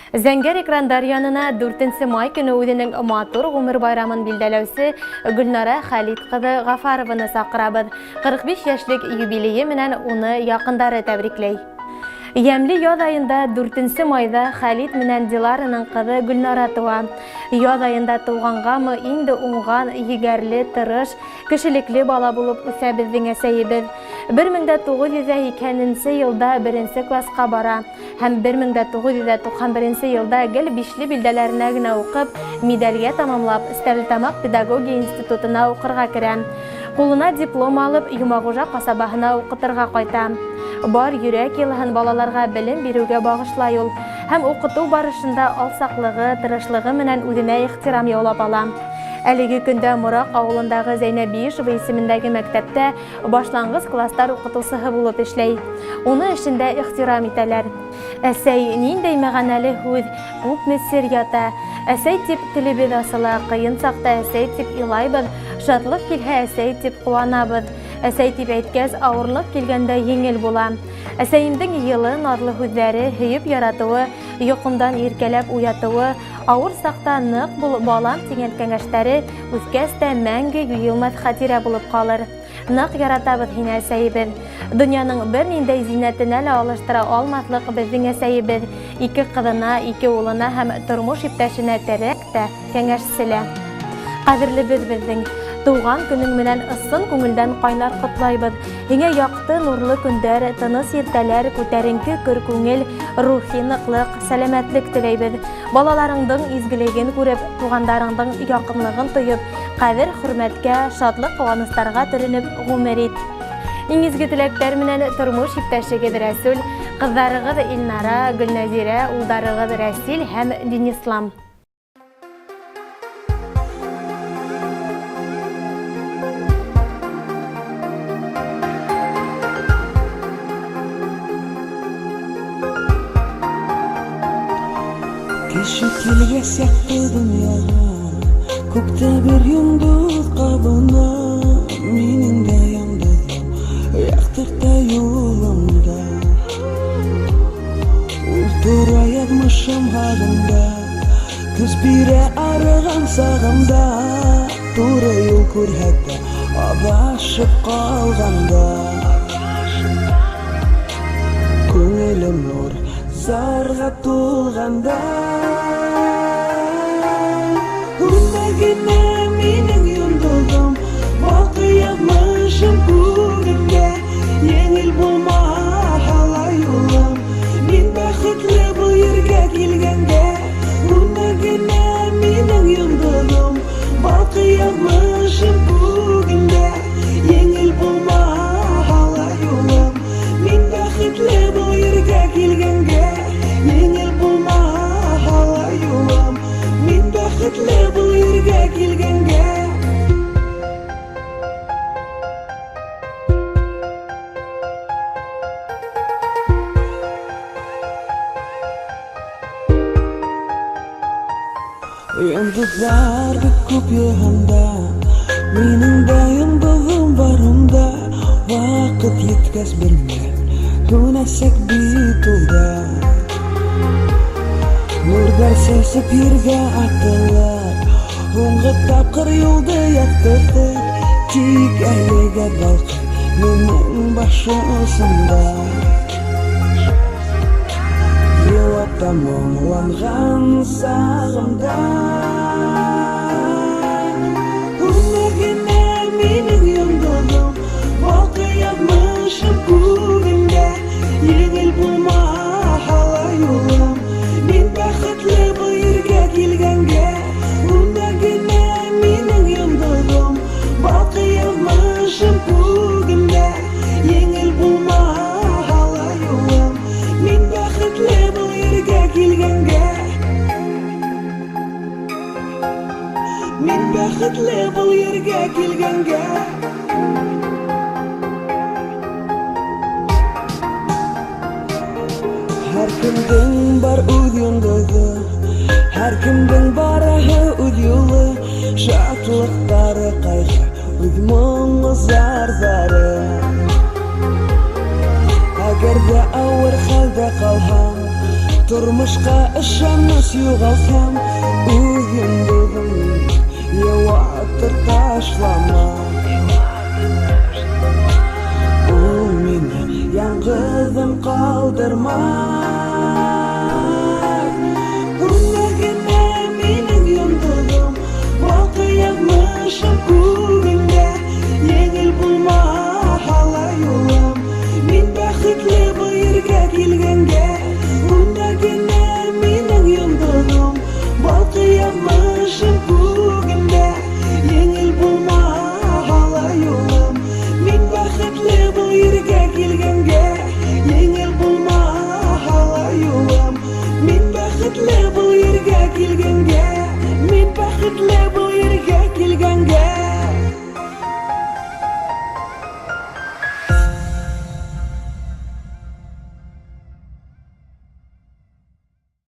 Зәңгәр экрандар янына 4 май көне үзенең матур гомер байрамын билдәләүсе Гөлнара Хәлит кызы Гафарованы саҡырабыҙ. 45 йәшлек юбилейы менән уны яҡындары тәбрикләй. Йәмле яҙ айында 4 майҙа Хәлит менән Дилараның ҡыҙы Гөлнара тыуа. Яҙ айында тыуғанғамы инде уңған, егәрле, тырыш, кешелекле бала булып үҫә беҙҙең әсәйебеҙ. 1980 йылда беренсе класҡа бара һәм 1991 йылда гел бишле билдәләренә генә уҡып, медальгә тамамлап, Стәрлетамаҡ педагогия институтына уҡырға керә. Ҡулына диплом алып, Йомағужа ҡасабаһына уҡытырға ҡайта. Бар йөрәк йылыһын балаларға белем биреүгә бағышлай ул һәм уҡытыу барышында алсаҡлығы, тырышлығы менән үҙенә ихтирам яулап ала. Әлеге көндә Мораҡ ауылындағы Зәйнәб Биишева исемендәге мәктәптә башланғыс класстар уҡытыусыһы булып эшләй. Уны эшендә ихтирам итәләр. Әсәй ниндәй мәғәнәле һүҙ, күпме сер ята. Әсәй тип телебеҙ асыла, ҡыйын саҡта әсәй тип илайбыҙ, шатлыҡ килһә әсәй тип ҡыуанабыҙ. Әсәй тип әйткәс, ауырлыҡ килгәндә еңел була. Әсәйемдең йылы, наҙлы һүҙҙәре, һөйөп яратыуы, йоҡомдан иркәләп уятыуы, ауыр саҡта ныҡ бул, балам тигән кәңәштәре үҫкәс тә мәңге юйылмаҫ хәтирә булып ҡалыр. Ныҡ яратабыҙ һине, әсәйебеҙ. Донъяның бер ниндәй зиннәтенә лә алыштыра алмаҫлыҡ беҙҙең әсәйебеҙ. Ике ҡыҙына, ике улына һәм тормош иптәшенә терәк тә, кәңәшсе лә. Ҡәҙерлебеҙ беҙҙең. Тыуған көнөң менән ысын күңелдән ҡайнар ҡотлайбыҙ. Һиңә яҡты, нурлы көндәр, тыныс иртәләр, күтәренке көр күңел, рухи ныҡлыҡ, сәләмәтлек теләйбеҙ. Балаларыңдың изгелеген күреп, туғандарыңдың яҡынлығын тойоп, ҡәҙер хөрмәткә, шатлыҡ ҡыуаныстарға төрөнөп ғүмер ит. Иң изге теләктәр менән тормош иптәшегеҙ Рәсүл, ҡыҙҙарығыҙ Илнара, Гөлнәзирә, улдарығыҙ Рәсил һәм Динислам. Кеше килгәс яҡты донъяға, Күктә бер йондоҙ ҡабына, Минең дә йондоҙом яҡтырта юлымда. Ул тора яҙмышым һағында, Көс бирә арыған сағымда, Туры юл күрһәтә аҙашып ҡалғанда. Күңелем нур зарға тулғанда. Һүнмә генә минең йондоҙом, Балҡый яҙмышым күгемдә. Еңел булмаһа ла юлым, Мин бәхетле был ергә килгәнгә. Һүнмә генә минең йондоҙом, Балҡый яҙмышым күгемдә. Еңел булмаһа ла юлым, Мин бәхетле был ергә килгәнгә. Еңел булмаһа ла юлым, Мин бәхетле был ергә килгәнгә. Йондоҙҙар бик күп йыһанда, Минең дә йондоҙом бар унда. Ваҡыт еткәс бер мәл һүнәсәк бит ул да. Нурҙар сәсеп ергә атылыр, Һуңғы тапҡыр юлды яҡтыртыр. Тик әлегә балҡый минең баш осомда. Илап та моңланған сағымда. Һүнмә генә минең йондоҙом, Балҡый яҙмышым күгемдә. Еңел булмаһа ла юлым, Мин бәхетле был ергә килгәнгә. Һүнмә генә минең йондоҙом, Балҡый яҙмышым күгемдә. Еңел булмаһа ла юлым, Мин бәхетле был ергә килгәнгә. Мин бәхетле был ергә килгәнгә. Һәр кемдең бар үҙ йондоҙо, Һәр кемдең бараһы үҙ юлы, Шатлыҡтары ҡайғы, үҙ моңо зарҙары. Әгәр ҙә ауыр хәлдә ҡалһаң, Тормошҡа ышаныс юғалтһам, үҙ йондоҙом мине йыуатыр, ташламаҫ. Ул мине яңғыҙым ҡалдырмаҫ. Һүнмә генә минең йондоҙом, балҡый яҙмышым күгендә. Еңел булмаһа ла юлым, мин бәхетле был ергә килгәнгә. Һүнмә генә минең йондоҙом, балҡый яҙмышым күгендә. Еңел булмаһа ла юлым, мин бәхетле был ергә килгәнгә. Еңел булмаһа ла юлым, мин бәхетле был ергә килгәнгә. Мин бәхетле был ергә килгәнгә.